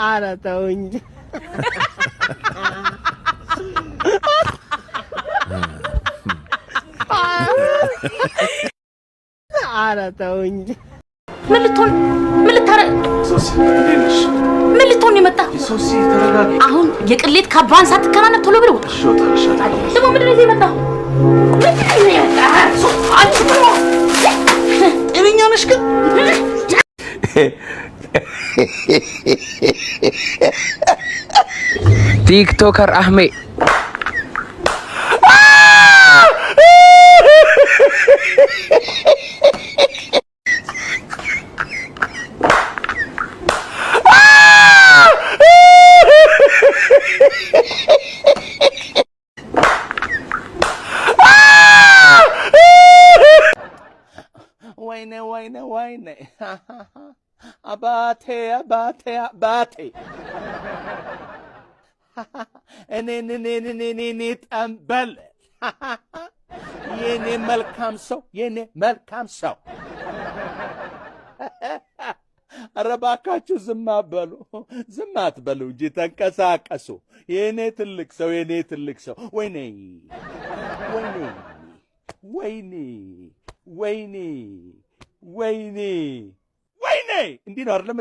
ኧረ ተውኝ። ኧረ ተውኝ። ምን ልትሆን፣ ምን ልታረ ምን ልትሆን ነው የመጣ? ሶሲ ተረጋጊ። አሁን የቅሌት ካባን ሳትከናነብ ቶሎ ብለው ውጣ። እሺ እወጣልሻለሁ። ደግሞ ምንድን ነው ይዘህ የመጣኸው? ምንድን ነው ይዘህ የመጣኸው? አንቺ ጤነኛ ነሽ ግን? TikToker አህሜ። ወይኔ ወይኔ ወይኔ፣ አባቴ አባቴ አባቴ፣ እኔን እኔን እኔን እኔ ጠንበል፣ የኔ መልካም ሰው፣ የኔ መልካም ሰው። ኧረ እባካችሁ ዝም አትበሉ፣ ዝም አትበሉ እንጂ ተንቀሳቀሱ። የኔ ትልቅ ሰው፣ የኔ ትልቅ ሰው፣ ወይኔ ወይኔ ወይኔ ወይኔ ወይኔ ወይኔ፣ እንዲህ ነው አይደለም?